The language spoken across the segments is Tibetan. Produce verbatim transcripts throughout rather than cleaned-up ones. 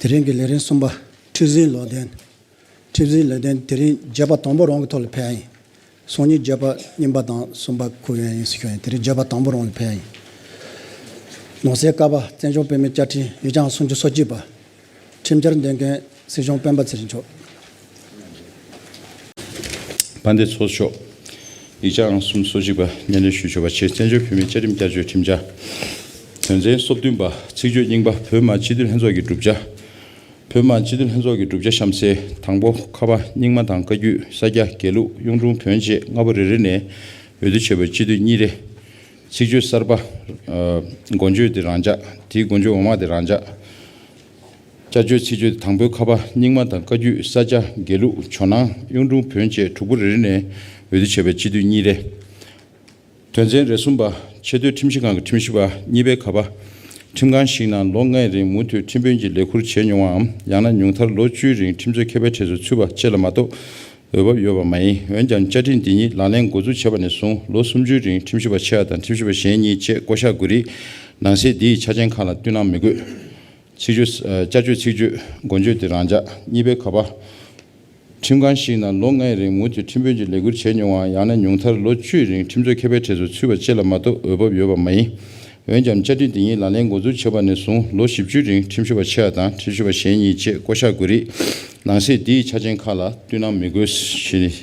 དེ་རིང་གི་ལས་རིམ་གསུམ་པ། ཁྲི་འཛིན་ལོ་ལྡན། ཁྲི་འཛིན་ལོ་ལྡན་དེ་རིང་བརྗོད་པ་དང་པོ་རང་གི་ཐོག་ལ་ཕེབས་ཡིན། སང་ཉིན་བརྗོད་པ་གཉིས་པ་དང་གསུམ་པ་འཁོད་ཡོད་ཡིན་ཟེར་ཞུ་ཡིན། དེ་རིང་བརྗོད་པ་དང་པོ་རང་ལ་ཕེབས་ཡིན། ནང་གསེས་ཀ་པ་བཙན་བྱོལ་བོད་མིའི་བཅའ་ཁྲིམས་ཡིག་ཆ་ཨང་སུམ་ཅུ་སོ་གཅིག་པ། ཁྲིམས་འཆར་འདོན་མཁན་སྲིད་སྐྱོང་སྤེན་པ་ཚེ་རིང་མཆོག་དཔལ་ལྡན་ཚོགས་གཙོ་མཆོག་ཡིག་ཆ་ཨང་སུམ་ཅུ་སོ་གཅིག་པ་སྙན་སྒྲོན་ཞུ་ཆོག་པ་བྱས། བཙན་བྱོལ་བོད་མིའི་བཅའ་ཁྲིམས་བསྐྱར་བཅོས་ཁྲིམས་འཆར། དོན་ཚན་སོ་བདུན་པ། ཚིག་བརྗོད་རྙིང་པ། བོད་མི་སྤྱི་འཐུས་ལྷན་ཚོགས་ཀྱི་གྲུབ་ཆ། བོད་མི་སྤྱི་འཐུས་ལྷན་ཚོགས་ཀྱི་གྲུབ་ཆ་གཤམ་གསལ། དང་པོ། ཁ་པ་རྙིང་མ་དང་བཀའ་བརྒྱུད། ས་སྐྱ། དགེ་ལུགས། གཡུང་དྲུང་བོན་བཅས་ལྔ་པོ་རེ་རེ་ནས་འོས་བསྡུ་བྱས་པའི་སྤྱི་འཐུས་གཉིས་རེ། ཚིག་བརྗོད་གསར་པ། ཨ། མགོ་བརྗོད་དེ་རང་འཇགས། དེའི་མགོ་བརྗོད་འོག་མ་དེ་རང་འཇགས། བསྐྱར་བཅོས་ཚིག་བརྗོད་དང་པོའི་ཁ་པ་རྙིང་མ་དང་བཀའ་བརྒྱུད། ས་སྐྱ། དགེ་ལུགས། ཇོ་ནང་། གཡུང་དྲུང་བོན་བཅས་དྲུག་པོ་རེ་རེ་ནས་འོས་བསྡུ་བྱས་པའི་སྤྱི་འཐུས་གཉིས་རེ། དོན་ཚན་རེ་གསུམ་པ། ཆེས་མཐོའི་ཁྲིམས་ཞིབ་ཁང་གི་ཁྲིམས་ཞིབ་པ་གཉིས་པའི་ཁ་པ། ཁྲིམས་ཁང་ཞིག་ནང་ལོ་ལྔའི་རིང་མུ་མཐུད་ཁྲིམས་དཔོན་གྱི་ལས་ཁུར་བྱས་མྱོང་བའམ། ཡང་ན་ཉུང་མཐར་ལོ་བཅུའི་རིང་ཁྲིམས་རྩོད་མཁས་པའི་གྲས་སུ་ཚུད་པ་བཅས་ལ་མ་གཏོགས་འོས་འབབ་ཡོད་པ་མ་ཡིན། འོན་ཀྱང་བཅའ་ཁྲིམས་འདི་ཉིད་ལག་ལེན་འགོ་འཛུགས་བྱས་པ་ནས་བཟུང་ལོ་སུམ་ཅུའི་རིང་ཁྲིམས་ཞིབ་པ་ཆེ་བ་དང་ཁྲིམས་ཞིབ་པ་གཞན་གཉིས་བཅས་བསྐོ་གཞག་དགོས་རིགས་ནང་གསེས་འདིའི་ཆ་རྐྱེན་ཁག་ལ་བསྟུན་གནང་མི་དགོས། ཚིག་བརྗོད། ཨ། བསྐྱར་བཅོས་ཚིག་བརྗོད་མགོ་བརྗོད་དེ་རང་འཇགས། གཉིས་པའི་ཁ་པ། ཁྲིམས་ཁང་ཞིག་ནང་ལོ་ལྔའི་རིང་མུ་མཐུད་ཁྲིམས་དཔོན་གྱི་ལས་ཁུར་བྱས་མྱོང་བ། ཡང་ན་ཉུང་མཐར་ལོ་བཅུའི་རིང་ཁྲིམས་རྩོད་མཁས་པའི་གྲས་སུ་ཚུད་པ་བཅས་ལ་མ་གཏོགས་འོས་འབབ་ཡོད་པ་མ་ཡིན། འོན་ཀྱང་བཅའ་ཁྲིམས་འདི་ཉིད་ལག་ལེན་འགོ་འཛུགས་བྱས་པ་ནས་བཟུང་ལོ་བཞི་བཅུའི་རིང་ཁྲིམས་ཞིབ་པ་ཆེ་བ་དང་ཁྲིམས་ཞིབ་པ་གཞན་གཉིས་བཅས་བསྐོ་གཞག་དགོས་རིགས་ནང་གསེས་འདིའི་ཆ་རྐྱེན་ཁག་ལ་བསྟུན་གནང་མི་དགོས་ཞེས་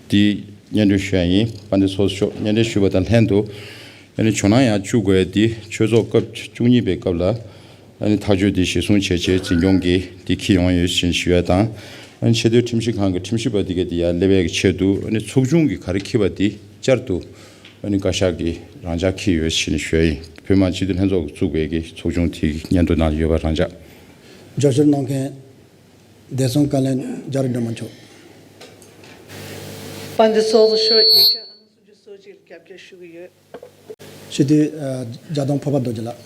དེའི་སྙན་སྒྲོན་ཞུ་ཡ་ཡིན། དཔལ་ལྡན་ཚོགས་གཙོ་མཆོག་སྙན་སྒྲོན་ཞུས་པ་དང་ལྷན་དུ། ཨ་ནི་ཇོ་ནང་ཡང་བཅུག་དགོས་ཡ་འདི་ཆོས་ཚོགས་སྐབས་བཅུ་གཉིས་པའི་སྐབས་ལ་ཨ་ནི་ཐག་གཅོད་འདི་གཞིར་བཟུང་བྱས་བྱས་འཛིན་སྐྱོང་གིས་འདི་འཁྱེར་ཡོང་ཡོད་ཅེས་ཞུ་ཡ་དང་། ཨ་ནི་ཆེས་མཐོའི་ཁྲིམས་ཞིབ་ཁང་གི་ཁྲིམས་ཞིབ་པ་འདི་ག་འདི་ཡར་སླེབས་ཡ་གི་ཆེད་དུ། ཨ་ནི་ཚོགས་ཆུང་གི་ག་རེ་འཁྱེར་བ་འདི་བསྐྱར་དུ་ཨ་ནི་བཀའ་ཤག་གིས་རང་འཇགས་འཁྱེར་ཡོད་ཅེས་ཞུ་ཡ་ཡིན། བོད་མི་སྤྱི་འཐུས་ལྷན་ཚོགས་ཀྱིས་བཙུགས་པའི་གི་ཚོགས་ཆུང་དེའི་སྙན་ཐོ་ནང་ཡོད་པ་རང་འཇགས། རྒྱབ་སྐྱོར་གནང་མཁན་བདེ་སྲུང་བཀའ་བློན་རྒྱ་རི་སྒྲོལ་མ་མཆོག་དཔལ་ལྡན་ཚོགས་གཙོ་མཆོག་ཡིག་ཆ་ཨང་སུམ་ཅུ་སོ་གཅིག་རྒྱབ་སྐྱོར་ཞུ་གི་ཡོད། སྤྱི་འཐུས། ཨ། རྒྱ་དོན་ཕུར་པ་རྡོ་རྗེ་ལགས།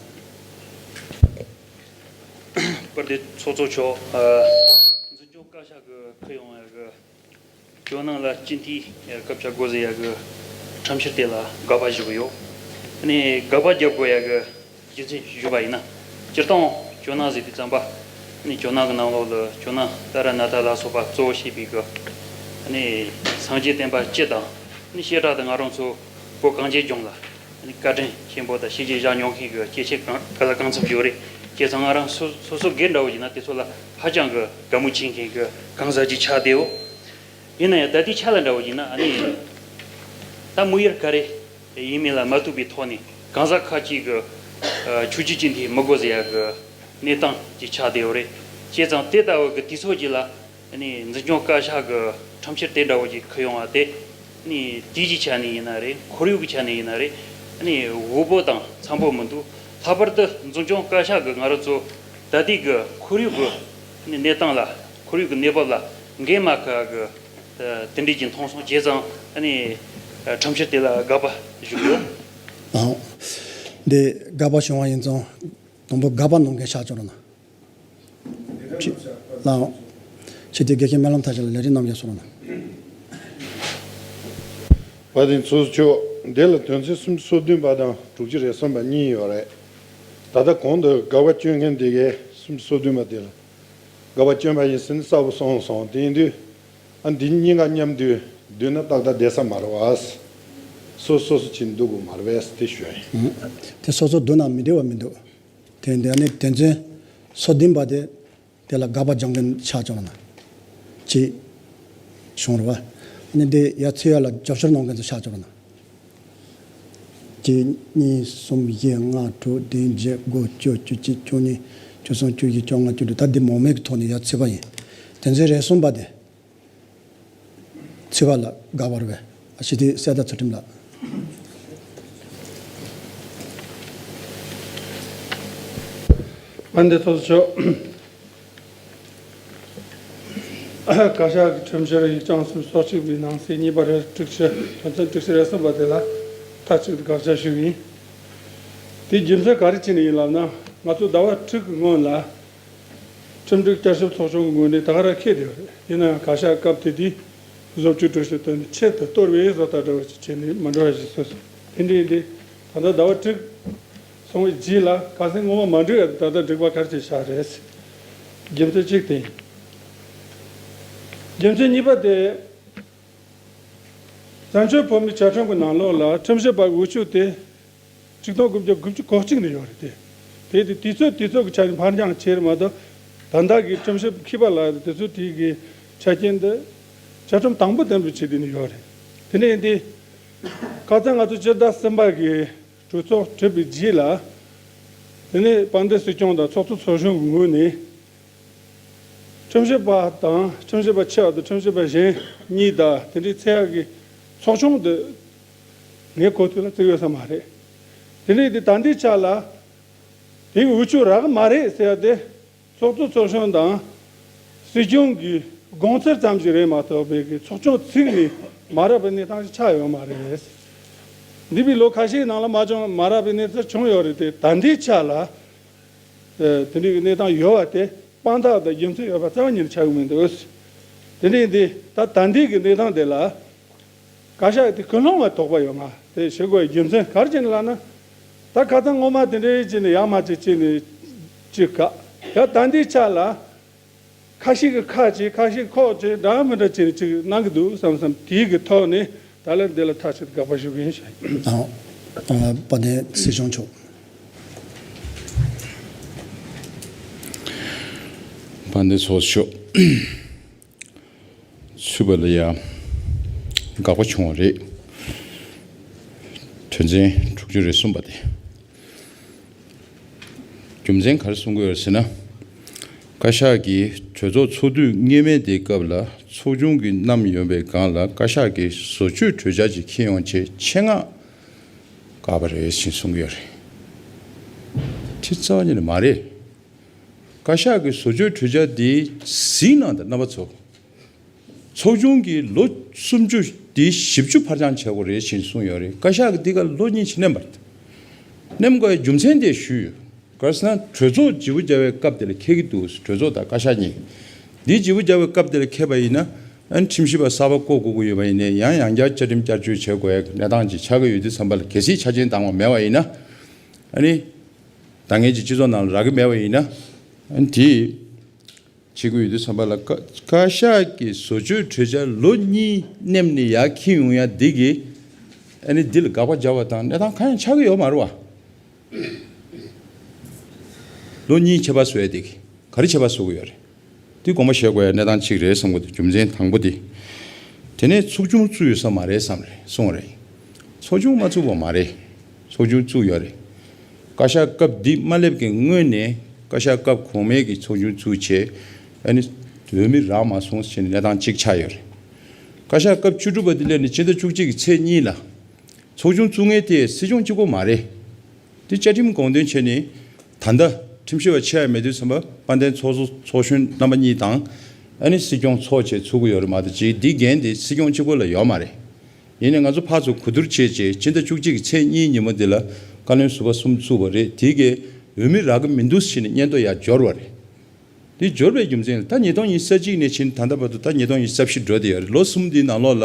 དཔལ་ལྡན་ཚོགས་གཙོ་མཆོག་ཨ། འཛིན་སྐྱོང་བཀའ་ཤག་གི་ཁུར་ཡོང་ཡ་གི་ཇོ་ནང་ལ་སྤྱི་འཐུས་སྐབས་བཅུ་དགུ་ཟེར་ཡ་གི་ཁྲིམས་འཆར་དེ་ལ་དགག་པ་ཞུ་གི་ཡོད། ཨ་ནི་དགག་པ་རྒྱབ་དགོས་ཡ་གི་རྒྱུ་མཚན་ཞུས་པ་ཡིན་ན། སྤྱིར་བཏང་ཇོ་ནང་ཟེར་དུས་ཙམ་པ། ཨ་ནི་ཇོ་ནང་གི་ནང་ལོགས་ལ་ཇོ་ནང་ཏཱ་ར་ནཱ་ཐ་ལ་སོགས་པ་གཙོ་བོ་བྱས་པའི་གི་ཨ་ནི་སངས་རྒྱས་བསྟན་པ་སྤྱི་དང་། ཨ་ནི་བྱེ་བྲག་ཏུ་ང་རང་ཚོ་བོད་གངས་ཅན་ལྗོངས་ལ་ཨ་ནི་བཀའ་དྲིན་ཆེན་པོ་དང་བྱས་རྗེས་བཞག་མྱོང་མཁན་གི་སྐྱེས་ཆེན་གང་ག་ལ་གང་འཚམ་ཡོད་རེད། བྱས་ཙང་ང་རང་སོ་སོ་སོ་སྒེར་འདྲ་བོ་ཡིན་ན་དེ་ཚོ་ལ་ཧ་ཅང་གི་དགའ་མོས་བྱེད་མཁན་གི་གང་ཟག་ཅིག་ཆགས་བསྡད་ཡོད། ཡིན་ན་ཡང་ད་ལྟའི་ཆ་ལ་འདྲ་བོ་ཡིན་ན། ཨ་ནི་ད་དམིགས་ཡུལ་ག་རེ་ཡིན་མིན་ལ་མ་ལྟོས་པའི་ཐོག་ནས་གང་ཟག་ཁ་ཅིག་གི་ཨ་ཆོས་བརྒྱུད་ཀྱི་འདི་མི་དགོས་ཟེར་ཡ་གི་གནས་སྟངས་ཅིག་ཆགས་བསྡད་ཡོད་རེད། བྱས་ཙང་དེ་ལྟ་བུ་གི་དུས་ཚོད་ཅིག་ལ་ཨ་ནི་འཛིན་སྐྱོང་བཀའ་ཤག་གི་ཁྲིམས་འཆར་དེ་འདྲ་བོ་ཅིག་ཁུར་ཡོང་བ་དེ། ཨ་ནི་དུས་ཀྱི་ཆ་ནས་ཡིན་ན་རེད། ཁོར་ཡུག་གི་ཆ་ནས་ཡིན་ན་རེད། ཨ་ནི་འོས་པོ་དང་འཚམ་པོ་མི་འདུག་ལྷག་པར་དུ་འཛིན་སྐྱོང་བཀའ་ཤག་གི་ང་རང་ཚོ་ད་ལྟའི་གི་ཁོར་ཡུག་གི་ཨ་ནི་གནས་སྟངས་ལ། ཁོར་ཡུག་གི་གནས་བབ་ལ་འགན་མ་ཁུར་གི་དེ་འདྲའི་ཅིག་མཐོང་སོང་། བྱས་ཙང་ཨ་ནི་ཁྲིམས་འཆར་དེ་ལ་དགག་པ་ཞུ་གི་ཡོད། ཨང་། འདི་དགག་པ་བྱུང་བ་ཡིན་ཙང་དང་པོ་དགག་པ་གནང་མཁན་ཕྱག་བྱ་རོགས་གནང་། ཕྱི་ལའང་། ཕྱི་དེ་དགེ་རྒན་སྨོན་ལམ་མཐའ་ཞིག་ལ་ལས་རིམ་རྣམས་ཀྱང་གསུང་རོགས་གནང་། དཔལ་ལྡན་ཚོགས་གཙོ་མཆོག་འདི་ལ་དོན་ཚན་སུམ་ཅུ་སོ་བདུན་པ་དང་དྲུག་ཅུ་རེ་གསུམ་པ་གཉིས་ཡོད་རེད། ད་ལྟ་གོང་དུ་དགག་པ་བསྐྱོན་མཁན་དེ་གས་སུམ་ཅུ་སོ་བདུན་པ་དེ་ལ་དགག་པ་བསྐྱོན་པ་ཡིན་ཟེར་ནས་གསལ་པོ་གསུངས་སོང་། དེ་ཡིན་དུས། ཨ། འདི་གཉིས་ཀ་མཉམ་དུ་བསྡུས་ན་ཏག་ཏག་བསྡད་ས་མ་རེད་བ། སོ་སོ་སོ་སོ་བྱས་འདུག་གོ་མ་རེད་བས་དེ་ཞུ་ཡ་ཡིན། ཨང་། དེ་སོ་སོ་བསྡུ་ན་མི་བདེ་བ་མི་འདུག་དེ་འདི་ཨ་ནི་དོན་ཚན་སོ་བདུན་པ་དེ་དེ་ལ་དགག་པ་རྒྱག་མཁན་ཕྱག་བྱ་རོགས་གནང་། གཅིག་བྱུང་རེད་བ། ཨ་ནི་འདི་ཡར་ཚུད་ཡ་ལ་རྒྱབ་སྐྱོར་གནང་མཁན་ཚོ་ཕྱག་བྱ་རོགས་གནང་། གཅིག་གཉིས་གསུམ་བཞི་ལྔ་དྲུག་བདུན་བརྒྱད་དགུ་བཅུ་བཅུ་གཅིག་བཅུ་གཉིས་བཅུ་གསུམ་བཅུ་བཞི་བཅོ་ལྔ་བཅུ་དྲུག་ད་འདི་མང་མོས་ཀྱི་ཐོག་ནས་ཡར་ཚུད་པ་ཡིན། དོན་ཚན་རེ་གསུམ་པ་དེ་ཚུད་པ་ལ་དགག་པ་རེད་པས། ཨ། སྤྱི་འཐུས་གསེར་རྟ་ཚུལ་ཁྲིམས་ལགས། དཔལ་ལྡན་ཚོགས་གཙོ་མཆོག་བཀའ་ཤག་གི་ཁྲིམས་འཆར་ཡིག་ཆ་ཨང་སུམ་ཅུ་སོ་གཅིག་པའི་ནང་གསེས་གཉིས་པ་རེ་དྲུག་ཅུ་དོན་ཚན་དྲུག་ཅུ་རེ་གསུམ་པ་དེ་ལ་མཐའ་གཅིག་ཏུ་དགག་བྱ་ཞུ་གི་ཡིན། དེའི་རྒྱུ་མཚན་ག་རེ་བྱས་ནས་ཡིན་ལབ་ན། ང་ཚོ་ཟླ་བ་དྲུག་གི་སྔོན་ལ་ཁྲིམས་སྒྲིག་བསྐྱར་ཞིབ་ཚོགས་ཆུང་གི་ངོས་ནས་ད་ག་རང་འཁྱེར་བསྡད་ཡོད་རེད། ཡིན་ན་ཡང་བཀའ་ཤག་སྐབས་དེ་དུས་བཟོ་བཅོས་སྒྲིག་གཞི་བཏོན་ནས་ཆེད་དུ་གཏོར་བའི་བཟོ་ལྟ་འདྲ་བོ་ཞིག་བྱས་ནས་མི་འགྲོ་བ་ཞིག་བཟོས་སོང་། དེ་འདྲ་ཡིན་དུས་ད་ལྟ་ཟླ་བ་དྲུག་སོང་བའི་རྗེས་ལ་ག་ཟེ་སྔོན་མ་མ་འགྲིག་ཡ་ད་ལྟ་འགྲིག་པ་ག་རེ་བྱས་བཞག་རེད། རྒྱུ་མཚན་གཅིག་དེ་ཡིན། རྒྱུ་མཚན་གཉིས་པ་དེ། བཙན་བྱོལ་བོད་མིའི་བཅའ་ཁྲིམས་ཀྱི་ནང་ལོགས་ལ་ཁྲིམས་ཞིབ་པ་འོས་ཆོས་དེ་ཆིག་སྟོང་དགུ་བརྒྱ་དགུ་བཅུ་གོ་གཅིག་ནས་ཡོད་རེད་དེ། དེ་དེ་དུས་ཚོད་དུས་ཚོད་ཀྱི་ཆ་ནས་ཕར་འགྱངས་བྱས་རེད་མ་གཏོགས། ད་ལྟ་གི་ཁྲིམས་ཞིབ་མཁས་པ་ལགས་དེ་ཚོ་དེའི་གི་ཆ་རྐྱེན་འདི་བཅའ་ཁྲིམས་དང་པོ་དེ་འདྲ་བྱས་དེ་ནས་ཡོད་རེད། དེ་ནས་འདི་ཁ་སང་ང་ཚོ་སྤྱི་ཟླ་གསུམ་པ་གི་གྲོས་ཚོགས་གྲུབ་པའི་རྗེས་ལ། དེ་ནས་དཔལ་ལྡན་སྲིད་སྐྱོང་དང་ཚོགས་གཙོ་ཚོགས་གཞོན་གྱི་ངོས་ནས། ཁྲིམས་ཞིབ་པ་དང་ཁྲིམས་ཞིབ་པ་ཆེ་བ་དང་ཁྲིམས་ཞིབ་པ་གཞན་གཉིས་དང་དེ་འདྲའི་ཚད་ཡག་གི་ཚོགས་ཆུང་དེ་ངའི་གོ་ཐོས་ལ་བརྩིས་ཡོད་ས་མ་རེད། དེ་འདྲའི་དེ་ད་ལྟའི་ཆ་ལ་དེ་གི་འོས་ཆོས་རག་གི་མ་རེད་ཟེར་ཡ་དེ། ཚོགས་གཙོ་ཚོགས་གཞོན་དང་སྲིད་སྐྱོང་གི་དགོངས་ཚུལ་ཙམ་ཞིག་རེད་མ་གཏོགས་པའི་གི་ཚོགས་ཆུང་ཚུགས་ནས་མ་རག་པའི་གནས་སྟངས་ཤིག་ཆགས་ཡོད་མ་རེད། འདས་པའི་ལོ་ཁ་ཤས་ནང་ལ་མ་བྱུང་མ་རག་པའི་གནས་སྟངས་བྱུང་ཡོད་རེད་དེ། ད་ལྟའི་ཆ་ལ་དེ་འདྲའི་གི་གནས་སྟངས་ཡོད་པ་དེ་དཔང་རྟགས་དང་རྒྱུ་མཚན་ཡོད་པ་རྩ་བ་ཉིད་ནས་ཆགས་ཀྱི་མི་འདུག་དེ་འདྲའི་འདི་ད་ད་ལྟའི་གི་གནས་སྟངས་དེ་ལ། བཀའ་ཤག་དེ་ཀུན་སློང་ལ་དོགས་པ་ཡོད་ང་དེ་ཞུ་དགོས་པའི་རྒྱུ་མཚན་ག་རེ་བྱས་ནས་ལབ་ན། ད་ཁ་སང་སྔོན་མ་དེ་འདྲའི་བྱས་ནས་ཡག་མ་བྱས་བྱས་ནས་ཅིག་ག་ཡ་ད་ལྟའི་ཆ་ལ་ཁ་ཤས་ཀྱིས་ཁ་བྱས་ཁ་ཤས་ཁོག་བྱས་འདྲ་མི་འདྲ་བྱས་ནས་ཅིག་གནང་གི་འདུག་བསམ་བསམ་དེའི་གི་ཐོག་ནས་ད་ལན་འདི་ལ་མཐའ་གཅིག་ཏུ་དགག་པ་ཞུ་གི་ཡིན་ཞུ། ཨ། ཨ། དཔལ་ལྡན་སྲིད་སྐྱོང་མཆོག་དཔལ་ལྡན་ཚོགས་གཙོ་མཆོག་ཚུད་པ་ལ་ཡང་དགག་པ་བྱུང་བ་རེད། དོན་ཚན་དྲུག་ཅུ་རེ་གསུམ་པ་དེ། རྒྱུ་མཚན་ག་རེ་གསུང་གི་ཡོད་ཟེར་ན། བཀའ་ཤག་གིས་གྲོས་ཚོགས་ཚོགས་དུས་སྔོན་མའི་དེའི་སྐབས་ལ་ཚོགས་ཆུང་གི་རྣམས་ཡོང་བའི་སྒང་ལ་བཀའ་ཤག་གིས་བཟོ་བཅོས་གྲོས་འཆར་ཅིག་འཁྱེར་ཡོང་བྱས་ཆེད་མངགས་བཀག་པ་རེད་ཞེས་གསུང་གི་ཡོད་རེད། དེ་རྩ་བ་ཉིད་ནས་མ་རེད། བཀའ་ཤག་གིས་བཟོ་བཅོས་གྲོས་འཆར་འདི་གཟིགས་གནང་དང་རྣམ་པ་ཚོ། ཚོགས་ཆུང་གིས་ལོ་སུམ་ཅུ་དེ་བཞི་བཅུ་ཕར་འགྱངས་བྱེད་དགོས་རེད་ཅེས་གསུངས་ཡོད་རེད། བཀའ་ཤག་གིས་འདི་ག་ལོ་གཉིས་ཅིག་གནོན་པ་རེད། གནོན་དགོས་རྒྱུ་མཚན་དེ་ཞུས་ཡོད། ག་རེ་ཟེར་ན་གྲོས་ཚོགས་བརྗེ་པོ་རྒྱག་པའི་སྐབས་དེ་ལ་འཁེལ་གྱི་འདུག་གྲོས་ཚོགས་དང་བཀའ་ཤག་གཉིས། འདི་བརྗེ་པོ་རྒྱག་པའི་སྐབས་དེ་ལ་འཁེལ་བ་ཡིན་ན། ཨ་ནི་ཁྲིམས་ཞིབ་པ་གསར་པ་བསྐོ་དགོས་ཀྱི་ཡོད་པ་ཡིན་ནའི་ཡང་ཡང་བསྐྱར་བཅའ་ཁྲིམས་བསྐྱར་བཅོས་བྱེད་དགོས་ཡ་གི་གནས་སྟངས་ཅིག་ཆགས་ཀྱི་ཡོད་དུས་ཙམ་པ་ལ་གལ་སྲིད་ཆ་རྐྱེན་དྭངས་པ་མེད་པ་ཡིན་ན། ཨ་ནི་ད་ངེད་ཀྱི་སྤྱི་ཚོགས་ནང་ལ་རག་གི་མེད་པ་ཡིན་ན། ཨ་ནི་དེ་བྱེད་དགོས་ཡོད་དུས་ཙམ་པ་ལ་བཀའ་བཀའ་ཤག་གིས་བཟོ་བཅོས་གྲོས་འཆར་ལོ་གཉིས་གནོན་ནས་ཡར་འཁྱེར་ཡོང་ཡ་འདི་གིས་ཨ་ནི་འདི་ལ་དགག་པ་རྒྱག་པ་དང་གནས་སྟངས་གང་ཡང་ཆགས་ཀྱི་ཡོད་མ་རེད་བ། ལོ་གཉིས་ཆད་པ་བཟོ་ཡ་འདི་གིས་ག་རེ་ཆད་པ་བཟོ་གི་ཡོད་རེད། འདི་དགོངས་པ་བཞེས་དགོས་ཡ་གནས་སྟངས་གཅིག་རེད་བསམ་གི་འདུག་རྒྱུ་མཚན་དང་པོ་འདི། དེ་ནས་ཚོགས་ཆུང་བཙུགས་ཡོད་ས་མ་རེད་བསམ་རེད་གསུངས་རེད། ཚོགས་ཆུང་མ་བཙུགས་པ་མ་རེད། ཚོགས་ཆུང་བཙུགས་ཡོད་རེད། བཀའ་ཤག་སྐབས་འདི་མ་སླེབས་ཀྱི་སྔོན་ནས་བཀའ་ཤག་སྐབས་གོང་མའི་གི་ཚོགས་ཆུང་བཙུགས་བྱས་ཨ་ནི་འོས་མི་རག་མ་སོང་ཟེར་ནས་གནས་སྟངས་གཅིག་ཆགས་ཡོད་རེད། བཀའ་ཤག་སྐབས་བཅུ་དྲུག་པ་འདི་སླེབས་ནས་སྤྱི་ཟླ་བཅུ་གཅིག་གི་ཚེས་གཉིས་ལ་ཚོགས་ཆུང་བཙུགས་མཁན་དེ་སྲིད་སྐྱོང་གཅིག་པོ་མ་རེད། འདི་བཅའ་ཁྲིམས་དགོངས་དོན་བྱས་ནས་ད་ལྟ་ཁྲིམས་ཞིབ་པ་ཆེ་བ་མེད་དུས་ཙམ་པ་དཔལ་ལྡན་ཚོགས་གཙོ་ཚོགས་གཞོན་རྣམ་པ་གཉིས་དང་ཨ་ནི་སྲིད་སྐྱོང་ཚོགས་བཅས་ཚུགས་ཀྱི་ཡོད་རེད་མ་གཏོགས་ཅིག་འདི་འགན་དེ་སྲིད་སྐྱོང་གཅིག་པོ་ལ་ཡོད་མ་རེད། ཡིན་ནའི་ང་ཚོ་ཕར་ཚུར་གོ་བསྡུར་བྱས་རྗེས་སྤྱི་ཟླ་བཅུ་གཅིག་གི་ཚེས་གཉིས་ཉིན་མོ་འདི་ལ་བཀའ་བློན་ཟུར་པ་གསུམ་བཙུགས་པ་རེད། དེ་གས་འོས་མི་རག་གི་མི་འདུག་ཟེར་ནས་སྙན་ཐོ་ཡར་འབྱོར་བ་རེད། དེ་འབྱོར་བའི་རྒྱུ་མཚན་ལ་ད་ཉིས་སྟོང་ཉི་ཤུ་རྩ་གཅིག་ནས་ཕྱིན་ད་ལྟ་བར་དུ་ད་ཉིས་སྟོང་ཉི་ཤུ་རྩ་བཞི་འགྲོ་བསྡད་ཡོད་རེད། ལོ་གསུམ་འདིའི་ནང་ལོགས་ལ་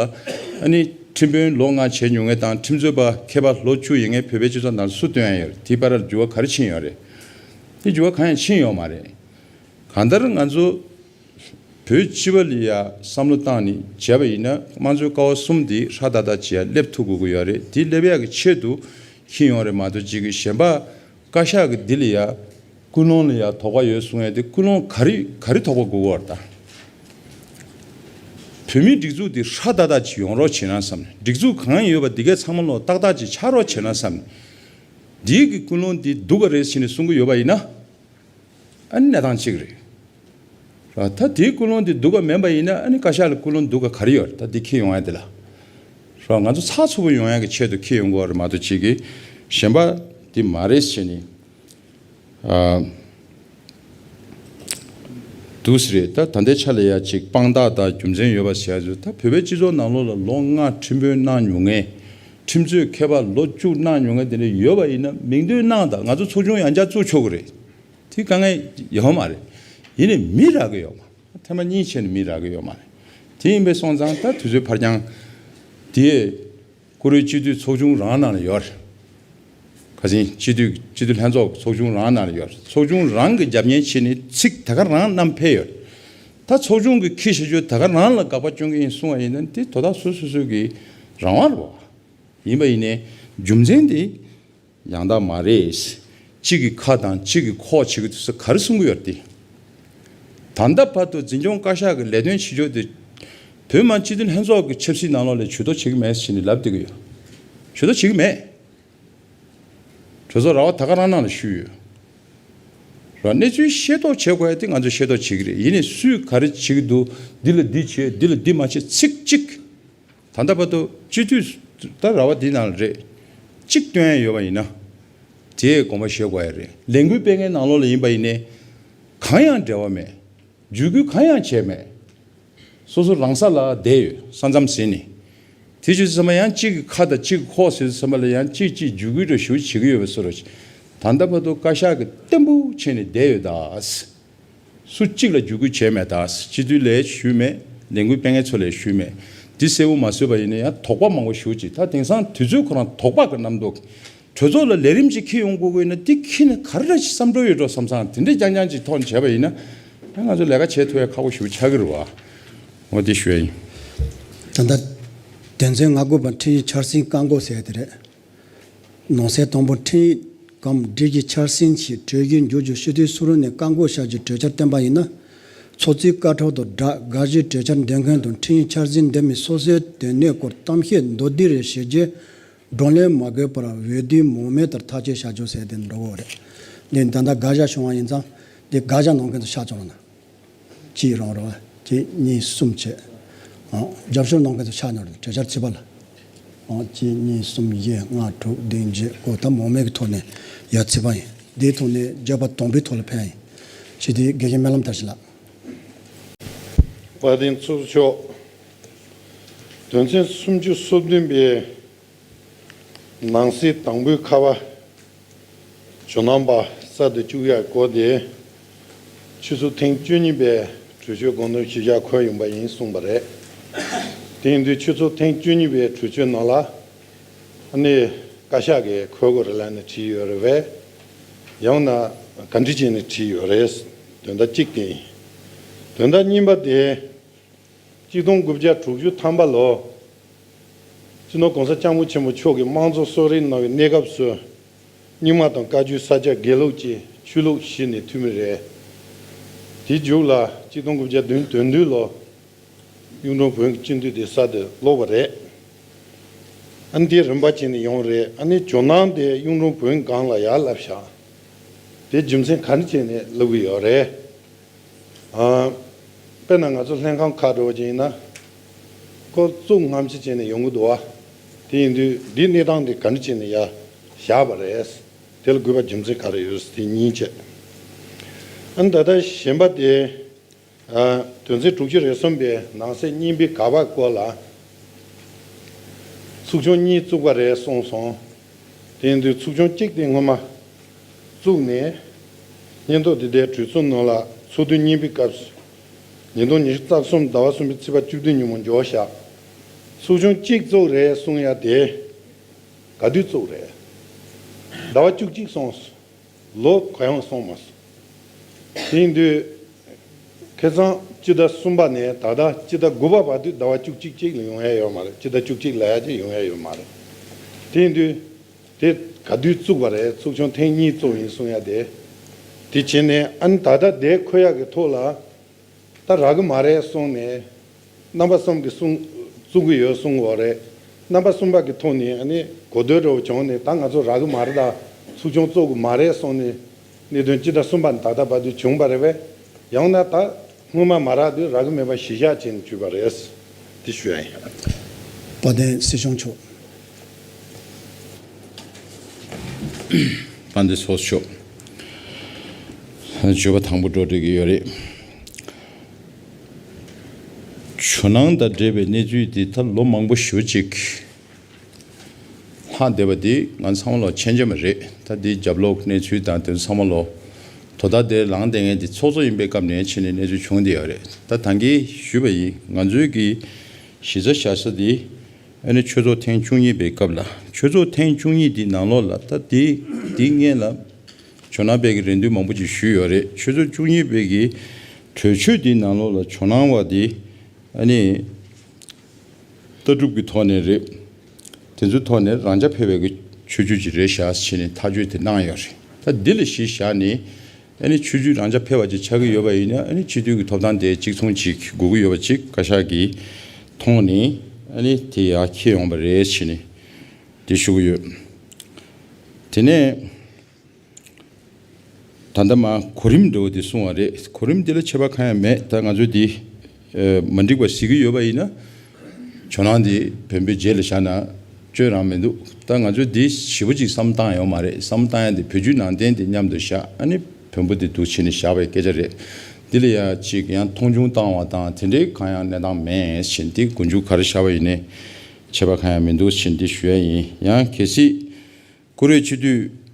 ཨ་ནི་ཁྲིམས་དཔོན་ལོ་ལྔ་བྱས་མྱོང་མཁན་དང་ཁྲིམས་རྩོད་པ་མཁས་པ་ལོ་བཅུ་ཡིན་མཁན་བོད་པའི་སྤྱི་ཚོགས་ནང་ལ་སུ་བཏོན་ཡ་ཡོད་རེད། དེའི་བར་ལ་འགྱུར་བ་ག་རེ་ཕྱིན་ཡོད་རེད། དེ་འགྱུར་བ་གང་ཡང་ཕྱིན་ཡོད་མ་རེད། གང་ལྟར་ང་ཚོ་བོད་སྤྱི་པ་ལ་ཡ་བསམ་བློ་བཏང་ནས་བྱས་པ་ཡིན་ན་དམངས་གཙོའི་ཀ་བ་གསུམ་འདི་ཧྲ་ཏག་ཏག་བྱས་ཡ་སླེབས་ཐུབ་དགོས་ཀྱི་ཡོད་རེད། དེ་སླེབས་ཡག་གི་ཆེད་དུ་འཁྱེར་ཡོང་རེད་མ་གཏོགས་ཅིག་གི་གཞན་པ་བཀའ་ཤག་གི་འདི་ལ་ཡ་ཀུན་སློང་ལ་ཡ་དོགས་པ་ཡོད་གསུང་ཡ་དེ་ཀུན་སློང་ག་རེ་ག་རེ་དོགས་པ་དགོས་ཀྱི་ཡོད་རེད་ད། བོད་མིའི་སྒྲིག་འཛུགས་འདི་ཧྲ་ཏག་ཏག་ཅིག་ཡོང་རོགས་བྱེད་ན་བསམ་ནས། སྒྲིག་འཛུགས་གང་ཡོད་པ་འདི་གའི་ཚང་མ་ལོག་ཏག་ཏག་ཅིག་ཆགས་རོགས་བྱེད་ན་བསམ་ནས། འདིའི་གི་ཀུན་སློང་འདི་སྡུག་ག་རེད་ཟེར་ནས་གསུང་གི་ཡོད་པ་ཡིན་ན། ཨ་ནི་གནས་སྟངས་གཅིག་རེད། ར་ད་དེའི་ཀུན་སློང་འདི་སྡུག་ག་མིན་པ་ཡིན་ན་ཨ་ནི་བཀའ་ཤག་ལ་ཀུན་སློང་སྡུག་ག་ག་རེ་ཡོད་རེད། ད་འདི་འཁྱེར་ཡོང་ཡ་འདི་ལ། ར་ང་ཚོ་ཚགས་ཚུད་པོ་ཡོང་ཡ་གི་ཆེད་དུ་འཁྱེར་ཡོང་དགོས་པ་རེད་མ་གཏོགས་ཅིག་གི་གཞན་པ་འདི་མ་རེད་ཟེར་ནས། ཨ། འདུག་སེ་རེད། ད་ད་ལྟའི་ཆ་ལ་ཡ་ཅིག་དཔང་རྟགས་དང་རྒྱུ་མཚན་ཡོད་པ་ཟེར་ཡ་ཚོ་ད་བོད་པའི་སྤྱི་ཚོགས་ནང་ལོགས་ལ་ལོ་ལྔ་ཁྲིམས་དཔོན་གནང་མྱོང་མཁན། ཁྲིམས་རྩོད་མཁས་པ་ལོ་བཅུ་གནང་མྱོང་མཁན་དེ་འདྲ་ཡོད་པ་ཡིན་ན་མིང་འདོན་གནང་དང་། ང་ཚོ་ཚོགས་ཆུང་ཡང་བསྐྱར་བཙུགས་ཆོག་གི་རེད། དེ་དཀའ་ངལ་ཡོད་མ་རེད། ཡིན་ནའི་མི་རག་གི་ཡོད་མ་རེད། ཐེངས་མ་གཉིས་བྱས་ནས་མི་རག་གི་ཡོད་མ་རེད། དེ་ཡིན་པའི་སོང་ཙང་ད་དུས་ཚོད་ཕར་འགྱངས་དེ་བཀུར་འོས་སྤྱི་འཐུས་ཚོགས་ཆུང་རང་ནང་ལ་ཡོད་རེད། ག་ ཁ་སང་སྤྱི་འཐུས་སྤྱི་འཐུས་ལྷན་ཚོགས་ཚོགས་ཆུང་རང་ནང་ལ་ཡོད་རེད། ཚོགས་ཆུང་རང་གི་རྒྱབ་གཉེར་བྱས་ནས་ཚིག་ད་ག་རང་བསྣམས་ཕེབས་ཡོད་རེད། ད་ཚོགས་ཆུང་གི་ཁྱི་ཞེ་ཆོས་ད་ག་རང་ལ་དགག་པ་སྐྱོན་གྱི་ཡིན་གསུང་བ་ཡིན་ན་དེ་དོ་བདག་སོ་སོ་སོ་གི་རང་དབང་རེད་བ། ཡིན་པ་ཡིན་ནའི་རྒྱུ་མཚན་དེ་ཡང་དག་མ་རེད། གཅིག་གི་ཁ་དང་གཅིག་གི་ཁོག་བྱེད་ཀྱི་དུས་སུ་ག་རེ་གསུང་གི་ཡོད་རེད་དེ། ད་ལྟ་བར་དུ་འཛིན་སྐྱོང་བཀའ་ཤག་གི་ལས་དོན་བྱེད་ཕྱོགས་དེ་བོད་མི་སྤྱི་འཐུས་ལྷན་ཚོགས་ཀྱི་ཆབ་སྲིད་ནང་ལོགས་ལ་ཇུས་གཏོགས་བྱེད་ཀྱི་མེད་ཟེར་ནས་ལབ་བསྡད་ཀྱི་ཡོད། ཇུས་གཏོགས་བྱེད་ཀྱི་མེད། གྲོས་ཚོགས་ར་བ་ད་ག་རང་ནང་ལ་བཞུགས་ཡོད། ར་གནས་ཚུལ་ཤེས་རྟོགས་བྱེད་དགོས་ཡ་དེ་ང་ཚོས་ཤེས་རྟོགས་བྱེད་ཀྱི་རེད། ཡིན་ནའི་སུས་ག་རེ་བྱེད་ཀྱི་འདུག་འདི་ལ་འདི་བྱེད་འདི་ལ་འདི་མ་བྱེད་ཚིག་གཅིག་ད་ལྟ་བར་དུ་སྤྱི་འཐུས་ད་ར་བ་འདི་ནང་ལ་རེད། གཅིག་སྟོན་ཡ་ཡོད་པ་ཡིན་ན། དེའི་དགོངས་པ་བཞེས་དགོས་ཡ་རེད། ལས་འགུལ་སྤེལ་མཁན་ནང་ལོགས་ལ་ཡིན་པ་ཡིན་ནའི། གང་ཡང་འབྲེལ་བ་མེད། བརྒྱུད་སྐུལ་གང་ཡང་བྱས་མེད། སོ་སོ་རང་ས་ལ་བསྡད་ཡོད་ས་མཚམས་ཟིན་ནས། དེ་བྱས་ཙང་ཡང་གཅིག་གི་ཁ་དང་གཅིག་གི་ཁོག་ཟེར་ཙང་ལ་ཡང་གཅིག་གཅིག་བརྒྱུད་སྐུལ་འདྲ་ཞུ་བྱེད་ཀྱི་ཡོད་པའི་བཟོ་འདྲ་ཞིག་ད་ལྟ་བར་དུ་བཀའ་ཤག་གིས་བརྟན་པོ་བྱས་ནས་བསྡད་ཡོད་ད། སུ་གཅིག་ལ་བརྒྱུད་སྐུལ་བྱས་མེད་ད། སྤྱི་འཐུས་ལ་ཞུས་མེད། ལས་འགུལ་སྤེལ་མཁན་ཚོ་ལ་ཞུས་མེད། འདི་གསལ་པོ་མ་བཟོས་པ་ཡིན་ན་ཡང་དོགས་པ་མང་པོ་ཞུ་ཅིག་ད་དེང་སང་དུས་ཚོད་ཁོ་རང་དོགས་པ་གི་རྣམ་རྟོག་གྲོས་ཚོགས་ལ་ལས་རིམ་ཅིག་འཁྱེར་ཡོང་དགོས་ཀྱི་ཡོད་ན་འདི་འཁྱེར་ན་ག་རེ་འདྲ་ཞིག་བསམ་བློ་ཡོད་འགྲོ་བསམ་སང་དེ་འདྲའི་རྐྱང་རྐྱང་ཅིག་ཐོག་ནས་བྱས་པ་ཡིན་ན། ང་ཚོ་ལས་ཀ་བྱེད་ཐུབ་ཡ་ཁག་པོ་ཞིག་ཆགས་ཀྱི་རེད་བ། འོ་དེ་ཞུ་ཡ་ཡིན། ད་ལྟ་དོན་ཚན་ང་དགུ་པ་འཕྲིན་ཡིག་འཆར་ཟིན་བཀག་འགོག་ཟེར་ཡ་དེ་རེད། ནང་གསེས་དང་པོ་འཕྲིན་ཡིག་གམ་སྒྲིག་གཞི་འཆར་ཟིན་གྱི་གྲོས་གཞི་འགྱུར་རྒྱུ་སྤྱི་འཐུས་སུ་རུང་ནས་བཀག་འགོག་བྱ་རྒྱུའི་གྲོས་འཆར་བཏོན་པ་ཡིན་ན། ཚོགས་གཙོའི་བཀའ་ཁྲོལ་དང་སྦྲགས་དགག་གཞིའི་གྲོས་འཆར་འདོན་མཁན་དང་འཕྲིན་ཡིག་འཆར་ཟིན་འདེམས་མི་སོ་སོའི་དོན་གནད་སྐོར་གཏམ་བཤད་མདོར་བསྡུས་རེ་བྱེད་རྒྱུ། བགྲོ་གླེང་མ་དགོས་པར་འོས་བསྡུའི་མང་མོས་ལྟར་ཐག་གཅོད་བྱ་རྒྱུ་ཟེར་དེ་འགྲོ་གི་རེད། འདི་ད་ལྟ་དགག་བཞག་བྱུང་བ་ཡིན་ཙང་། འདི་དགག་བཞག་གནང་མཁན་ཚོ་ཤག་བཅོ་ལ་ན། གཅིག་རང་རང་གཅིག་གཉིས་གསུམ་བྱས། ཨང་། རྒྱབ་སྐྱོར་གནང་མཁན་ཚོ་ཤག་ཉོ་རེད། གྲོས་འཆར་ཚིག་པ་ལ། ཨང་། གཅིག་གཉིས་གསུམ་བཞི་ལྔ་དྲུག་བདུན་བརྒྱད་དགུ་ད་མང་མོས་ཀྱི་ཐོག་ནས་ཡ་ཚིག་པ་ཡིན། འདིའི་ཐོག་ནས་བརྗོད་པ་དང་པོའི་ཐོག་ལ་ཕན་ཡིན། ཞེས་དེའི་དགེ་རྒན་སྨོན་ལམ་དར་ཞིང་ལགས། དཔལ་ལྡན་ཚོགས་གཙོ་མཆོག་དོན་ཚན་སུམ་ཅུ་སོ་བདུན་པའི་ནང་གསེས་དང་པོའི་ཁ་པ། ཇོ་ནང་པ་གསར་དུ་བཅུག་ཡག་སྐོར་དེ། ཆུ་ཚོད་ཐེངས་བཅུ་གཉིས་པའི་གྲོས་ཆོད་དགོངས་དོན་གཞིར་བཞག་འཁོད་ཡོང་པ་ཡིན་གསུངས་པ་རེད། དེ་ཡིན་དུས་ཆུ་ཚོད་ཐེངས་བཅུ་གཉིས་པའི་གྲོས་ཆོད་ནང་ལ། ཨ་ནི་བཀའ་ཤག་གིས་འཁོད་དགོས་རེད་ལབ་ནས་བྲིས་ཡོད་རེད་པས། ཡང་ན་ག་འདྲ་བྱས་ནས་བྲིས་ཡོད་རེད། དོན་དག་གཅིག་དེ་ཡིན། དོན་དག་གཉིས་པ་དེ། གཅིག་སྟོང་དགུ་བརྒྱ་དྲུག་ཅུ་ཐམ་པ་ལོ། སྤྱི་ནོར་༸གོང་ས་༸སྐྱབས་མགོན་ཆེན་པོ་མཆོག་གིས་དམངས་གཙོ་གསོལ་རས་གནང་བའི་གནས་སྐབས་སུ། རྙིང་མ་དང་བཀའ་བརྒྱུད་ས་སྐྱ་དགེ་ལུགས་ཀྱི་ཆོས་ལུགས་གཞི་ནས་འཐུས་མི་རེད། དེའི་མཇུག་ལ་གཅིག་སྟོང་དགུ་བརྒྱ་བདུན་དོན་བདུན་ལོ། གཡུང་དྲུང་བོན་གྱི་སྤྱི་འཐུས་དེ་གསར་དུ་ལོག་པ་རེད། ཨ་ནི་དེའི་རིམ་པ་བྱས་ནས་ཡོང་བ་རེད། ཨ་ནི་ཇོ་ནང་དེ་གཡུང་དྲུང་བོན་སྒང་ལ་ཡར་བསླབས་བཞག་དེ་རྒྱུ་མཚན་ག་རེ་བྱས་ནས་བསླབ་ཀྱི་ཡོད་རེད། ཨ། དཔེར་ན་ང་ཚོ་ལྷན་ཁང་ཁག་འགྲོ་བ་ཅིག་ཡིན་ན། ཁོ་བཙུགས་སྔ་ཕྱི་བྱས་ནས་ཡོང་གི་འདུག་བ། དེ་ཡིན་དུས་འདིའི་གནས་སྟངས་འདི་ག་འདྲ་བྱས་ནས་ཡར་བཞག་པ་རེད། དེ་ལ་དགོས་པ་རྒྱུ་མཚན་ག་རེ་ཡོད་དེ་གཉིས་བྱས། ཨ་ནི་ད་ལྟ་གཞན་པ་དེ། ཨ། དོན་ཚན་དྲུག་ཅུ་རེ་གསུམ་པའི་ནང་གསེས་གཉིས་པའི་ག་པ་སྐོར་ལ། ཚོགས་ཆུང་གཉིས་བཙུགས་པ་རེད་གསུངས་སོང་། དེ་ཡིན་དུས་ཚོགས་ཆུང་གཅིག་དེ་སྔོན་མ་བཙུགས་ནས། སྙན་ཐོ་འདི་ལྟའི་གྲོས་ཚོགས་ནང་ལ་ཚོགས་དུས་གཉིས་པའི་སྐབས་སུ། ཉིས་སྟོང་ཉི་ཤུ་རྩ་གསུམ་ཟླ་བ་གསུམ་པའི་ཚེས་པ་བཅུ་བདུན་ཉིན་མོ་འབྱོར་བཞག་ཚོགས་ཆུང་གཅིག་བཙུགས་རེད་གསུང་ཡ་དེ། ག་དུས་བཙུགས་རེད། ཟླ་བ་བཅུ་གཅིག་སོང་སོང་། ལོ་ག་ཡང་སོང་མ་སོང་། དེ་ཡིན་དུས། ཁ་སང་སྤྱི་ཟླ་གསུམ་པ་ནས་ད་ལྟ་སྤྱི་ཟླ་དགུ་པ་བར་དུ་ཟླ་བ་བཅུ་གཅིག་གཅིག་ལ་ཡོང་ཡ་ཡོད་མ་རེད། སྤྱི་ཟླ་བཅུ་གཅིག་ལ་ཡ་གཅིག་ཡོང་ཡ་ཡོད་མ་རེད། དེ་ཡིན་དུས། དེ་ག་དུས་བཙུགས་པ་རེད། ཚོགས་ཆུང་ཐེངས་གཉིས་བཙུགས་ཡིན་གསུང་ཡ་དེ། དེ་བྱས་ནས་ཨ་ནི་ད་ལྟ་དེ་འཁོད་ཡ་གི་ཐོག་ལ། ད་རག་གི་མ་རེད་གསུངས་ནས། རྣམ་པ་གསུམ་གྱིས་གསུང་། བཙུགས་ཀྱི་ཡོད་གསུང་གི་ཡོད་རེད། རྣམ་པ་གསུམ་པ་གི་ཐོག་ནས་ཨ་ནི་གོ་ཐོས་འདྲ་བོ་བྱུང་ནས་ད་ང་ཚོ་རག་གི་མ་རེད། ད་ཚོགས་ཆུང་བཙུགས་ཀྱི་མ་རེད་གསུངས་ནས། གནད་དོན་སྤྱི་ཟླ་གསུམ་པ་ནས་ད་ལྟ་བར་དུ་བྱུང་བ་རེད་པས། ཡང་ན་ད་སྔོན་མ་མ་རག་དུས་རག་གི་མེད་པ་གཞི་བཞག་བྱས་ནས་བརྗོད་པ་རེད། དེ་ཞུ་ཡ་ཡིན། དཔལ་ལྡན་སྲིད་སྐྱོང་མཆོག་དཔལ་ལྡན་ཚོགས་གཙོ་མཆོག་བརྗོད་པ་དང་པོ་འགྲོ་འགྲོ་གི་ཡོད་རེད། ཇོ་ནང་དང་འབྲེལ་བའི་གནས་ཚུལ་འདི་ད་ལོ་མང་པོ་ཞེ་པོ་ཅིག་ལྷག་བསྡད་པ་འདི་ང་ཚང་མ་ལོ་མཁྱེན་གྱི་མ་རེད། ད་འདི་རྒྱབ་ལོགས་གནས་ཚུལ་དང་དེ་ཚང་མ་ལོ། དོ་བདག་དེ་ལངས་བསྡད་མཁན་འདི་ཚོགས་གཙོ་ཡིན་པའི་སྐབས་ནས་ཕྱིན་ནས་གནས་ཚུལ་བྱུང་བསྡད་ཡོད་རེད། ད་ད་གིན་ཞུས་པ་ཡིན། ང་ཚོའི་གི་གཞི་རྩ་བཞག་ས་འདི། ཨ་ནི་ཆོས་ཚོགས་ཐེངས་བཅུ་གཉིས་པའི་སྐབས་ལ་ ཆོས་ཚོགས་ཐེངས་བཅུ་གཉིས་འདི་ནང་ལོགས་ལ་ད་དེ་དེའི་སྔོན་ལ་ཇོ་ནང་པའི་གི་རེ་འདུན་མང་པོ་ཅིག་ཞུས་ཡོད་རེད། ཆོས་ཚོགས་བཅུ་གཉིས་པའི་གི་གྲོས་ཆོད་འདི་ནང་ལོགས་ལ་ཇོ་ནང་བ་འདི་ཨ་ནི་ལྟ་གྲུབ་ཀྱི་ཐོག་ནས་རེད། དེ་ཚོའི་ཐོག་ནས་རང་རྐྱ་འཕེར་བའི་གི་ཆོས་བརྒྱུད་ཅིག་རེད་ཤག་ཟེར་ནས་ཐག་གཅོད་དེ་གནང་ཡོད་རེད། ད་འདི་ལ་གཞི་བཞག་ནས་ཨ་ནི་ཆོས་བརྒྱུད་རང་རྐྱ་འཕེར་བ་ཅིག་ཆགས་ཀྱི་ཡོད་པ་ཡིན་ན་ཨ་ནི་སྤྱི་འཐུས་ཀྱི་ཐོབ་ཐང་དེ་གཅིག་མཚུངས་ཅིག་དགོས་ཀྱི་ཡོད་པ་ཅིག་བཀའ་ཤག་གིས་མཐོང་ནས་ཨ་ནི་དེ་ཡར་འཁྱེར་ཡོང་པ་རེད་ཟེར་ནས་དེ་ཞུ་གི་ཡོད། དེ་ནས། ད་ལྟ་མ་གོ་རིམ་འདྲ་བོ་དེ་གསུང་བ་རེད། གོ་རིམ་དེ་ལ་ཁྱད་པར་གང་ཡང་མེད། ད་ང་ཚོས་དེ་མ་འགྲིག་པ་གཟིགས་ཀྱི་ཡོད་པ་ཡིན་ན་ཇོ་ནང་དེ་བོན་པོའི་རྗེས་ལ་བཞག་ན་སྐྱོན་རང་མི་འདུག་ད་ང་ཚོས་དེ་ཞེ་པོ་ཅིག་བསམ་བཏང་ཡོད་མ་རེད། བསམ་བཏང་ཡ་དེ་བོད་བརྒྱུད་ནང་བསྟན་དེ་མཉམ་དུ་བཞག་ཨ་ནི་བོན་པོ་དེ་འདུག་བྱས་ནས་བཞག་པའི་སྐད་ཆ་རེད། འདི་ལ་ཡ་ཅིག་ཡང་མཐོང་ཆུང་བཏང་བ་དང་དེ་འདྲའི་གང་ཡང་གནས་སྟངས་མེད་བཞིན་དེ་མགོ་མཇུག་ག་རེ་བཞག་པ་ཡིན་ནའི་ཁྱད་པར་གང་ཡང་མི་འདུག་བཞིན་དེ་ཞུ་ཡ་ཡིན། ཡང་གལ་སྲིད་བཀུར་འོས་སྤྱི་འཐུས་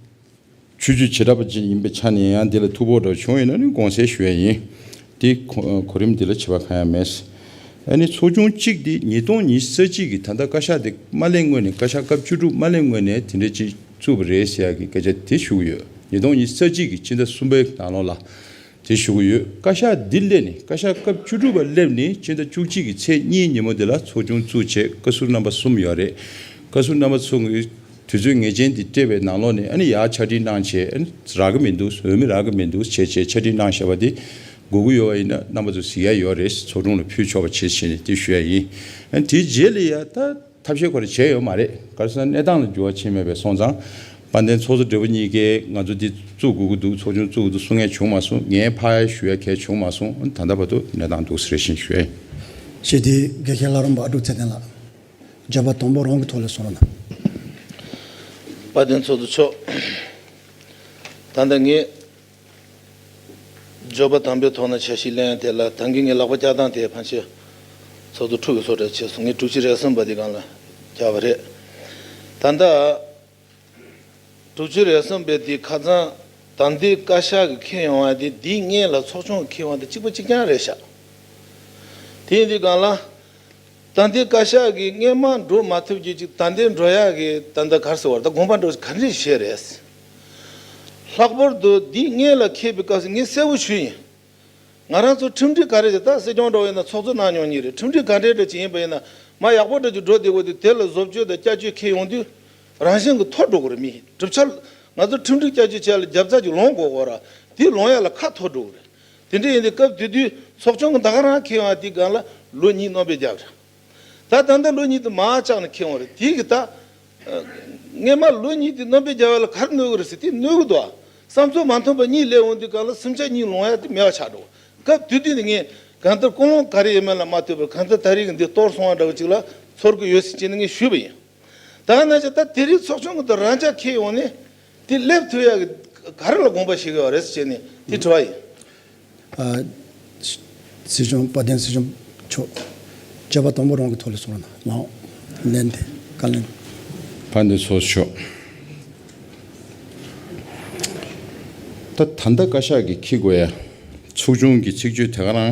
ཆོས་བརྒྱུད་བྱེ་བྲག་པ་ཅིག་ཡིན་པའི་ཆ་ནས་ཡང་འདི་ལ་ཐུགས་ཕོག་འདྲ་བྱུང་ཡོད་ན་ནི་དགོངས་སེལ་ཞུ་ཡ་ཡིན། འདི་གོ་གོ་རིམ་འདི་ལ་ཁྱད་པར་གང་ཡང་མེད། ཨ་ནི་ཚོགས་ཆུང་གཅིག་འདི་ཉིས་སྟོང་ཉི་ཤུ་རྩ་གཅིག་གི་ད་ལྟ་བཀའ་ཤག་འདི་དམར་ལེན་སྔོན་ནས་བཀའ་ཤག་སྐབས་བཅུ་དྲུག་དམར་ལེན་སྔོན་ནས་དེ་འདྲ་ཅིག་བཙུགས་པ་རེད་ཟེར་ཡ་གི་སྐད་ཆ་དེ་ཞུ་གི་ཡོད། ཉིས་སྟོང་ཉི་ཤུ་རྩ་གཅིག་གི་སྤྱི་ཟླ་གསུམ་པའི་ནང་ལོགས་ལ་དེ་ཞུ་གི་ཡོད། བཀའ་ཤག་འདི་སླེབས་ནས་བཀའ་ཤག་སྐབས་བཅུ་དྲུག་པ་སླེབས་ནས་སྤྱི་ཟླ་བཅུ་གཅིག་གི་ཚེས་གཉིས་ཉིན་མོ་དེ་ལ་ཚོགས་ཆུང་བཙུགས་བྱས་བཀའ་ཟུར་རྣམ་པ་གསུམ་ཡོད་རེད། བཀའ་ཟུར་རྣམ་པ་ཚོ་གིས་དུས་ཚོད་ངེས་ཅན་འདི་སྤྲད་པའི་ནང་ལོགས་ནས་ཨ་ནི་ཡར་ཕྱག་བྲིས་གནང་བྱས་ཨ་ནི་རག་གི་མི་འདུག་འོས་མི་རག་གི་མི་འདུག་བྱས་བྱས་ཕྱག་བྲིས་གནང་བཞག་པ་འདི་དགོས་ཀྱི་ཡོད་པ་ཡིན་ན་རྣམ་པ་ཚོ་གཟིགས་ཡ་ཡོད་རེད། ཚོགས་དྲུང་ལ་ཕུལ་ཆོག་པ་བྱེད་བྱས་ནས་དེ་ཞུ་ཡ་ཡིན། ཨ་ནི་དེའི་རྗེས་ལ་ཡ་ད་ཐབས་ཤེས་ཁོ་རང་བྱས་ཡོད་མ་རེད། ག་རེ་ཟེར་ན་གནས་སྟངས་ལ་འགྱུར་བ་ཕྱིན་མེད་པས་སོང་ཙང་། དཔལ་ལྡན་ཚོགས་གཙོ་སྦྲེལ་པོ་གཉིས་ཀས་ང་ཚོ་འདི་བཙུགས་དགོས་ཀྱི་འདུག་ཚོགས་ཆུང་བཙུགས་ཀྱི་འདུག་གསུང་ཡས་བྱུང་མ་སོང་། ངས་ཕར་ཞུ་ཡ་གལ་བྱུང་མ་སོང་། ད་ལྟ་བར་དུ་གནས་སྟངས་འདུག་ཟེར་བཞིན་ཞུ་ཡ་ཡིན། ཞེས་དེ་དགེ་བཤེས་ལྷ་རམས་པ་ཨ་ཀྲུག་ཚེ་བརྟན་ལགས། བརྗོད་པ་དང་པོ་རང་གི་ཐོག་ལ་གསུང་རོགས་གནང་། དཔལ་ལྡན་ཚོགས་གཙོ་མཆོག་ད་ལྟ་ངས་བརྗོད་པ་དང་པོའི་ཐོག་ནས་ཆ་ཤས་ལེན་ཡ་དེ་ལ་ད་གིན་ངས་ལག་པ་བཀྱག་སྟངས་དེ་ཕན་ཆད་ཚོགས་གཙོ་ཁྲུ་གི་སོ་འདྲ་བྱས་སོང་། ངས་དྲུག་ཅུ་རེ་གསུམ་པ་དེ་སྒང་ལ་བཀྱག་པ་རེད། ད་ལྟ་དྲུག་ཅུ་རེ་གསུམ་པའི་དེ་ཁ་སང་ད་ལྟའི་བཀའ་ཤག་གིས་འཁྱེར་ཡོང་བ་དེ་དེའི་སྔོན་ལ་ཚོགས་ཆུང་གིས་འཁྱེར་ཡོང་བ་དེ་གཅིག་པ་གཅིག་རྐྱང་རེད་ཤག་དེ་ཡིན་དུས་སྒང་ལ། ད་ལྟའི་བཀའ་ཤག་གིས་སྔོན་མ་འགྲོ་མ་ཐུབ་རྒྱུ་ཅིག་ད་ལྟའི་འགྲོ་ཡག་གི་ད་ལྟ་ག་རེ་ཟེར་བ་རེད། ད་དགོངས་པ་འགྲོ་ག་འདྲ་བྱས་རེད། ལྷག་པར་དུ་འདི་སྔོན་ལ་འཁེལ་བའི་སྐབས་སུ་ངས་གསལ་པོ་ཞུས་ཡིན། ང་རང་ཚོ་ཁྲིམས་སྒྲིག་ག་རེ་རེད། ད་སྲིད་སྐྱོང་འགྲོ་བས་ན་ཚོགས་གཙོ་གནང་མྱོང་མཁན་རེད། ཁྲིམས་སྒྲིག་ག་འདྲ་འདྲ་ཅིག་ཡིན་པ་ཡིན་ན་མ་ཡག་པོ་འདྲ་ཅིག་འགྲོ་བསྡད་ཡོད་དུས་དེ་ལ་བཟོ་བཅོས་དང་བསྐྱར་བཅོས་འཁེལ་ཡོང་དུས་རང་བཞིན་གྱིས་འཐོར་འགྲོ་གི་རེད། མི་གྲུབ་ཆ་ལ་ང་ཚོ་ཁྲིམས་སྒྲིག་བསྐྱར་བཅོས་བྱས་ལ་བརྒྱ་རྩ་གཅིག་ལོངས་དགོས་གོ་ར། དེ་ལོངས་ཡ་ལ་ཁ་འཐོར་འགྲོ་གི་རེད། དེ་འདྲ་ཡིན་དུས་སྐབས་དེ་དུས་ཚོགས་ཆུང་གི་ད་ག་རང་འཁེལ་ཡོང་བ་དེའི་སྒང་ལ་ལོ་གཉིས་སྣོན་པ་བརྒྱབ་རེད། ད་ད་ལྟ་ལོ་གཉིས་དེ་མར་བཅག་ནས་འཁེལ་ཡོང་རེད། དེ་གི་ད་སྔོན་མ་ལོ་གཉིས་དེ་སྣོན་པ་བརྒྱབ་ཡ་ལ་ག་རེ་གནོད་གི་རེད་ཟེར་དེ་གནོད་གི་འདུག་ཨ། བསམ་ཚུལ་མ་མཐུན་པ་གཉིས་སླེབས་ཡོང་དུས་སྒང་ལ་སེམས་ཆགས་གཉིས་ལོང་ཡ་དེ་མེད་པ་ཆགས་འགྲོ། སྐབས་དེ་དུས་ནས་ངས་གང་ལྟར་ཀུན་སློང་ག་རེ་ཡོད་མེད་ལ་མ་ལྟོས་པར་གང་ལྟར་ད་རེས་ཀྱི་འདི་གཏོར་སོང་བ་འདྲ་བོ་ཅིག་ལ་ཚོར་གི་ཡོད་ཟེར་བྱས་ནས་ངས་ཞུས་པ་ཡིན། ད་ག་ནང་བཞིན་ད་དེ་རིང་ཚོགས་ཆུང་གི་འདི་རང་འཇགས་འཁེལ་ཡོང་ནས་དེ་སླེབས་ཐུབ་ཡག་གི་ག་རེ་ལ་དགོངས་པ་བཞེས་གི་ཡོད་རེད་ཟེར་བྱས་ནས་དེ་དྲི་བ་ཡིན། ཨ། སྲིད་སྐྱོང་དཔལ་ལྡན་སྲིད་སྐྱོང་མཆོག་བརྗོད་པ་དང་པོ་རང་གི་ཐོག་ལ་གསུང་རོགས་གནང་། ལན་དེ་བཀའ་ལན། དཔལ་ལྡན་ཚོགས་གཙོ་མཆོག་ད་ད་ལྟ་བཀའ་ཤག་གིས་འཁྱེར་དགོས་ཡ། ཚོགས་ཆུང་གི་ཚིག་བརྗོད་དེ་ག་རང་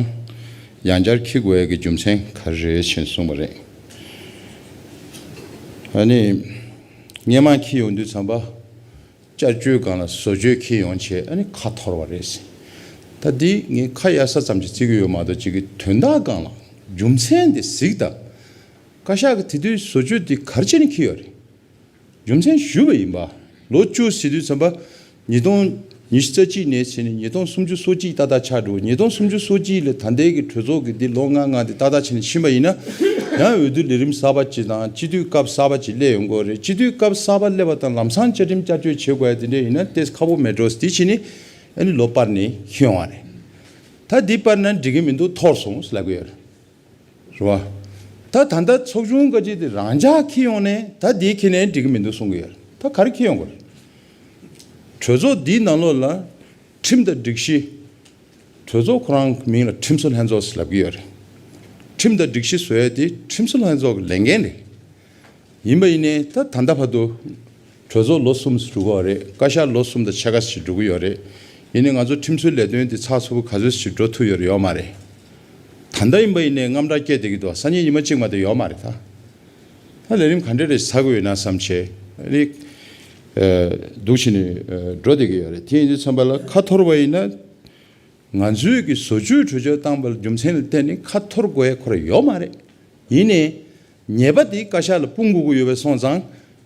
ཡང་བསྐྱར་འཁྱེར་དགོས་ཡ་གི་རྒྱུ་མཚན་ག་རེ་རེད་ཞེས་གསུངས་པ་རེད། ཨ་ནི། སྔོན་མ་འཁྱེར་ཡོང་དུས་ཙམ་པ། བསྐྱར་བཅོས་སྒང་ལ་བཟོ་བཅོས་འཁྱེར་ཡོང་བྱས་ཨ་ནི་ཁ་འཐོར་བ་རེད་ཟེར། ད་འདི་ངས་ཁ་གཡར་ས་ཙམ་ཅིག་བརྩི་གི་ཡོད་མ་གཏོགས་ཅིག་གི་དོན་དག་སྒང་ལ་རྒྱུ་མཚན་དེ་གཟིགས་དང་། བཀའ་ཤག་གི་དེ་དུས་བཟོ་བཅོས་འདི་ག་རེ་བྱས་ནས་འཁྱེར་ཡོད་རེད། རྒྱུ་མཚན་ཞུས་པ་ཡིན་པ། ལོ་བཅུ་ཟེར་དུས་ཙམ་པ། ཉིས་སྟོང་ཉི་ཤུ་རྩ་གཅིག་ནས་བྱས་ནས་ཉིས་སྟོང་སུམ་ཅུ་སོ་གཅིག་ཏག་ཏག་ཆགས་འགྲོ། ཉིས་སྟོང་སུམ་ཅུ་སོ་གཅིག་ལ་ད་ལྟའི་གི་གྲོས་ཚོགས་ཀྱི་འདི་ལོ་ལྔ་ལྔ་འདི་ཏག་ཏག་བྱས་ནས་ཕྱིན་པ་ཡིན་ན། ཡང་འོས་བསྡུ་ལས་རིམ་གསར་པ་ཅིག་དང་སྤྱི་འཐུས་སྐབས་གསར་པ་ཅིག་སླེབས་ཡོང་དགོས་རེད། སྤྱི་འཐུས་སྐབས་གསར་པ་སླེབས་པ་དང་ལམ་སང་བཅའ་ཁྲིམས་བསྐྱར་བཅོས་བྱེད་དགོས་ཡ་དེ་འདྲ་ཡིན་ན་ཏོག་ཙམ་ཁག་པོ་མེད་འགྲོ། དེ་བྱས་ནས་ཨ་ནི་ལོ་སྤར་ནས་ཤི་ཡོང་བ་རེད། ད་འདི་སྤར་ན་འགྲིག་གི་མི་འདུག་འཐོར་སོང་ལབ་གི་ཡོད་རེད། རེད་བ། ད་ད་ལྟ་ཚོགས་ཆུང་ག་ཅིག་དེ་རང་འཇགས་འཁྱེར་ཡོང་ནས་ད་དེའི་ཁྱེར་ནས་འགྲིག་གི་མི་འདུག་གསུང་གི་ཡོད་རེད། ད་ག་རེ་འཁྱེར་ཡོང་དགོས་རེད། གྲོས་ཚོགས་འདིའི་ནང་ལོགས་ལ་ཁྲིམས་དང་སྒྲིག་གཞི། གྲོས་ཚོགས་ཁོ་རང་མིང་ལ་ཁྲིམས་བཟོ་ལྷན་ཚོགས་ཟེར་ལབ་ཀྱི་ཡོད་རེད། ཁྲིམས་དང་སྒྲིག་གཞི་བཟོ་ཡ་དེ་ཁྲིམས་བཟོ་ལྷན་ཚོགས་ཀྱི་ལས་འགན་རེད། ཡིན་པ་ཡིན་ནའི་ད་ད་ལྟ་བར་དུ་གྲོས་ཚོགས་ལོ་གསུམ་འགྲོ་གི་ཡོད་རེད། བཀའ་ཤག་ལོ་གསུམ་དང་ཕྱེད་ཀ་ཞིག་འགྲོ་གི་ཡོད་རེད། ཡིན་ནའི་ང་ཚོ་ཁྲིམས་བཟོའི་ལས་དོན་དེ་ཚགས་ཚུད་པོ་ག་ཚོད་ཞིག་འགྲོ་ཐུབ་ཡོད་རེད་ཡོད་མ་རེད། ད་ལྟ་ཡིན་པ་ཡིན་ནའི་དངངས་སྐྲག་སྐྱེས་བསྡད་ཀྱི་འདུག་སང་ཉིན་ཉི་མ་གཅིག་མ་གཏོགས་ཡོད་མ་རེད་ད། ད་ལས་རིམ་ག་འདྲ་རེ་ཟ་དགོས་ཡོད་ན་བསམ་བྱས། ནི་འདུག་བྱས་ནས་འགྲོ་བསྡད་ཀྱི་ཡོད་རེད། དེ་ཡིན་དུས་ཙམ་པ་ལ་ཁ་འཐོར་བ་ཡིན་ན། ང་ཚོའི་གི་བཟོ་བཅོས་གྲོས་འཆར་བཏང་བའི་རྒྱུ་མཚན་ལ་བརྟེན་ནས་ཁ་འཐོར་དགོས་ཡ་ཁོ་རང་ཡོད་མ་རེད། ཡིན་ནའི་ཉེས་པ་དེ་བཀའ་ཤག་ལ་སྤུངས་དགོས་ཀྱི་ཡོད་པའི་སོང་ཙང་།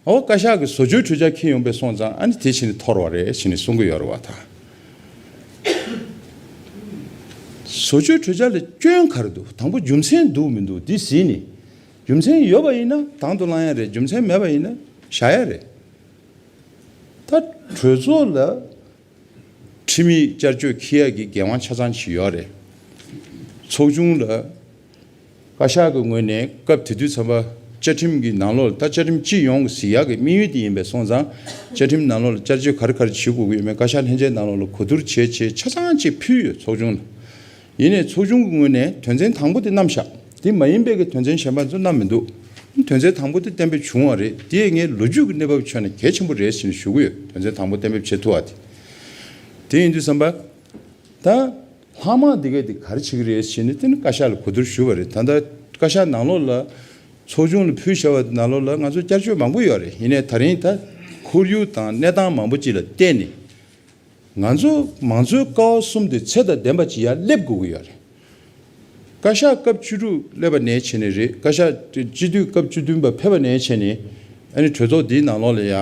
ཨོ་བཀའ་ཤག་གི་བཟོ་བཅོས་གྲོས་འཆར་འཁྱེར་ཡོང་པའི་སོང་ཙང་ཨ་ནི་དེ་བྱས་ནས་འཐོར་བ་རེད་བྱས་ནས་གསུང་གི་ཡོད་རེད་བ་ད། བཟོ་བཅོས་གྲོས་འཆར་ལ་སྐྱོན་ག་རེ་འདུག་དང་པོ་རྒྱུ་མཚན་འདུག་མི་འདུག་འདི་གཟིགས་ནས། རྒྱུ་མཚན་ཡོད་པ་ཡིན་ན་དང་དུ་བླང་ཡ་རེད། རྒྱུ་མཚན་མེད་པ་ཡིན་ན་བཞག་ཡ་རེད། ད་གྲོས་ཚོགས་ལ་ཁྲིམས་ཡིག་བསྐྱར་བཅོས་འཁྱེར་ཡག་གི་འགན་དབང་ཆ་ཚང་ཞིག་ཡོད་རེད། ཚོགས་ཆུང་ལ་བཀའ་ཤག་གི་ངོས་ནས་སྐབས་དེ་དུས་ཙམ་པ་བཅའ་ཁྲིམས་ཀྱི་ནང་ལོགས་ལ་ད་བཅའ་ཁྲིམས་སྤྱི་ཡོངས་ཀྱི་གཟིགས་ཡག་གི་དམིགས་ཡུལ་དེ་ཡིན་པའི་སོང་ཙང་། བཅའ་ཁྲིམས་ནང་ལོགས་ལ་བསྐྱར་བཅོས་ག་རེ་ག་རེ་བྱེད་དགོས་ཀྱི་ཡོད་མེད་བཀའ་ཤག་ལྷན་རྒྱས་ནང་ལོགས་ལ་གོ་བསྡུར་བྱས་བྱས་ཆ་ཚང་ཅིག་ཕུལ་ཡོད་ཚོགས་ཆུང་ལ། ཡིན་ནའི་ཚོགས་ཆུང་གི་ངོས་ནས་དོན་ཚན་དང་པོ་དེ་བསྣམས་བཞག་དེ་མ་ཡིན་པའི་གི་དོན་ཚན་གཞན་པ་ཚོ་བསྣམས་མི་འདུག་དོན་ཚན་དང་པོ་དེ་གཏན་འབེབས་བྱུང་བ་རེད། དེ་ངས་ལོ་རྒྱུས་ཀྱི་གནས་བབ་ཁྱོན་ནས་གལ་ཆེན་པོ་རེད་ཟེར་ནས་ཞུ་གི་ཡོད། དོན་ཚན་དང་པོ་གཏན་འབེབས་བྱེད་ཐུབ་པ་དེ། དེ་ཡིན་དུས་ཙམ་པ། ད་ལྷག་མ་འདི་གས་དེ་ག་རེ་བྱེད་ཀྱི་རེད་ཟེར་ནས་དེ་ནི་བཀའ་ཤག་ལ་གོ་བསྡུར་ཞུས་པ་རེད། ད་ལྟ་བཀའ་ཤག་ནང་ལོགས་ལ་ཚོགས་ཆུང་ལ་ཕུལ་བཞག་པ་ནང་ལོགས་ལ་ང་ཚོ་བསྐྱར་བཅོས་མང་པོ་ཡོད་རེད། ཡིན་ནའི་ད་རིང་ད་ཁོར་ཡུག་དང་གནས་སྟངས་མང་པོ་ཅིག་ལ་བལྟས་ནས། ང་ཚོ་མང་གཙོའི་ཀ་བ་གསུམ་དེ་ཚད་དང་ལྡན་པ་ཅིག་ཡར་སླེབས་དགོས་ཀྱི་ཡོད་རེད། བཀའ་ཤག་སྐབས་བཅུ་དྲུག་སླེབས་པ་ནས་བྱས་ནས་རེད། བཀའ་ཤག་སྤྱི་འཐུས་སྐབས་བཅུ་བདུན་པ་ཕེབས་པ་ནས་བྱས་ནས་ཨ་ནི་གྲོས་ཚོགས་འདིའི་ནང་ལོགས་ལ་ཡ་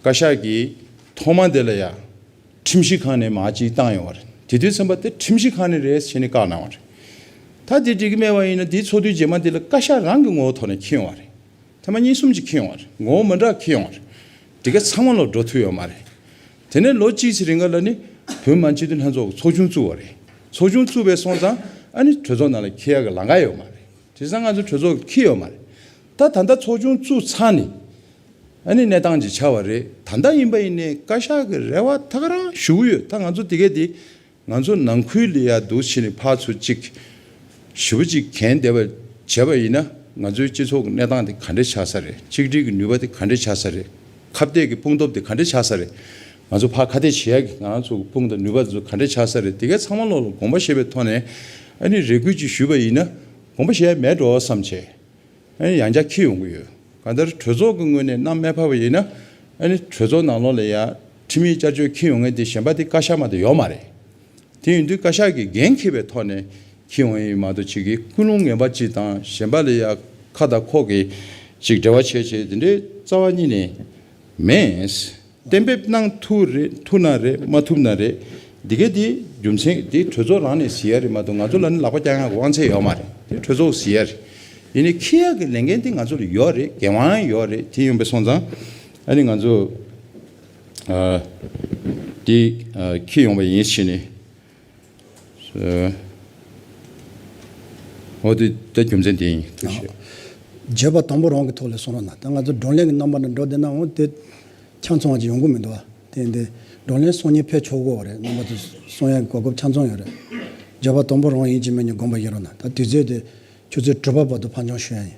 བཀའ་ཤག་གིས་ཐོག་མ་དེ་ལ་ཡ་ཁྲིམས་ཞིབ་ཁང་ནས་མར་ཅིག་བཏང་ཡོང་བ་རེད། དེ་དུས་ཙམ་པ་དེ་ཁྲིམས་ཞིབ་ཁང་ནས་རེད་བྱས་ནས་བཀག་གནང་བ་རེད། ད་དེ་འགྲིག་གི་མེད་པ་ཡིན་ན་དེའི་ཚོགས་དུས་རྗེས་མ་དེ་ལ་བཀའ་ཤག་རང་གི་ངོ་བོ་ཐོག་ནས་འཁྱེར་ཡོང་བ་རེད། ཐེངས་མ་གཉིས་གསུམ་ཅིག་འཁྱེར་ཡོང་བ་རེད། ངོ་བོ་མི་འདྲ་འཁྱེར་ཡོང་བ་རེད། དེ་ག་ཚང་མ་ལ་འགྲོ་ཐུབ་ཡོད་མ་རེད། དེ་ནས་ལོ་གཅིག་ཙམ་རིང་ག་ལ་ནི་བོད་མི་མང་སྤྱི་འཐུས་ལྷན་ཚོགས་ཀྱི་ཚོགས་ཆུང་བཙུགས་པ་རེད། ཚོགས་ཆུང་བཙུགས་པའི་སོང་ཙང་ཨ་ནི་གྲོས་ཚོགས་ནང་ལ་འཁྱེར་ཡག་གི་ལམ་ཁ་ཡོད་མ་རེད། དེ་ཙང་ང་ཚོ་གྲོས་ཚོགས་འཁྱེར་ཡོད་མ་རེད། ད་ད་ལྟ་ཚོགས་ཆུང་བཙུགས་ཚར་ནས་ཨ་ནི་གནས་སྟངས་ཅིག་ཆགས་པ་རེད། ད་ལྟ་ཡིན་པ་ཡིན་ནའི་བཀའ་ཤག་གི་རེ་བ་ད་ག་རང་ཞུ་གི་ཡོད། ད་ང་ཚོ་དེ་གས་དེ་ང་ཚོ་ནང་ཁུལ་ལ་ཡ་འདུག་བྱས་ནས་ཕར་ཚུར་ཅིག་ཞེ་པོ་ཅིག་གྱེན་བསྡད་པ་བྱས་པ་ཡིན་ན་ང་ཚོའི་སྤྱི་ཚོགས་ཀྱི་གནས་སྟངས་དེ་ག་འདྲས་ཆགས་ས་རེད། གཅིག་སྒྲིལ་གྱི་ནུས་པ་དེ་ག་འདྲས་ཆགས་ས་རེད། ཁ་གཏད་ཀྱི་དཔུང་སྟོབས་དེ་ག་འདྲས་ཆགས་ས་རེད། ང་ཚོ་ཕར་ཁ་གཏད་བྱེད་ཡག་གི་ང་རང་ཚོ་གི་དཔུང་དང་ནུས་པ་དེ་ཚོ་ག་འདྲས་ཆགས་ས་རེད། དེ་གའི་ཚང་མ་ལོག་ལ་དགོངས་པ་བཞེས་པའི་ཐོག་ནས་ཨ་ནི་རེ་སྐུལ་ཅིག་ཞུས་པ་ཡིན་ན་དགོངས་པ་བཞེས་ཡ་མེད་འགྲོ་བསམ་བྱས། ཨ་ནི་ཡང་བསྐྱར་འཁྱེར་ཡོང་གི་ཡོད། གང་ལྟར་གྲོས་ཚོགས་ཀྱི་ངོས་ནས་བསྣམས་མེད་ཕབ་པ་ཡིན་ན་ཨ་ནི་གྲོས་ཚོགས་ནང་ལོགས་ལ་ཡ་ཁྲིམས་ཡིག་བསྐྱར་བཅོས་འཁྱེར་ཡོང་མཁན་དེ་གཞན་པ་དེ་བཀའ་ཤག་མ་གཏོགས་ཡོད་མ་རེད། དེ་ཡིན་དུས་བཀའ་ཤག་གིས་འགན་འཁྱེར་བའི་ཐོག་ནས་འཁྱེར་ཡོང་ཡིན་མ་གཏོགས་ཅིག་གི་ཀུན་སློང་ངན་པ་ཅིག་དང་གཞན་པ་ལ་ཡ་ཁ་དང་ཁོག་གི་ཅིག་འབྲེལ་བ་བྱས་བྱས་དེ་འདྲའི་རྩ་བ་ཉིད་ནས་མེད། གཏན་འབེབས་གནང་ཐུབ་རེད། ཐུབ་ན་རེད། མ་ཐུབ་ན་རེད། འདི་ག་དེ་རྒྱུ་མཚན་དེ་གྲོས་ཚོགས་རང་ནས་ཟེར་ཡ་རེད་མ་གཏོགས་ང་ཚོ་ལ་ནི་ལག་པ་བརྐྱང་ཡག་དབང་ཚད་ཡོད་མ་རེད། དེ་གྲོས་ཚོགས་ཟེར་ཡ་རེད། ཡིན་ནའི་འཁྱེར་ཡག་གི་ལས་འགན་དེ་ང་ཚོ་ལ་ཡོད་རེད། འགན་དབང་ཡོད་རེད། དེ་ཡོང་པའི་སོང་ཙང་ཨ་ནི་ང་ཚོ་ཨ་དེ་ཨ་འཁྱེར་ཡོང་པ་ཡིན་ཕྱིན་ནས། ཨོ་དེ་ད་རྒྱུ་མཚན་དེ་ཡིན། ཐུགས་རྗེ་ཆེ། བརྗོད་པ་དང་པོ་རང་གི་ཐོག་ལ་གསུང་རོགས་གནང་། ད་ང་ཚོ་བགྲོ་གླེང་གི་རྣམ་པ་ནང་འགྲོ་བསྡད་ན་འོ་དེ་ཆ་ཚང་བ་ཅིག་ཡོང་གི་མི་འདུག་བ། དེ་འདི་བགྲོ་གླེང་སང་ཉིན་ཕེབས་ཆོག་གོ་བ་རེད། རྣམ་པ་ཚོ་གསུང་ཡག་གོ་སྐབས་ཆ་ཚང་ཡོད་རེད། བརྗོད་པ་དང་པོ་རང་ཡིན་གཅིག་མིན་གཉིས་དགོངས་པ་བཞེས་རོགས་གནང་། ད་དུས་ཚོད་དེ་ཆུ་ཚོད་དྲུག་པ་བར་དུ་ཕར་འགྱངས་ཞུ་ཡ་ཡིན།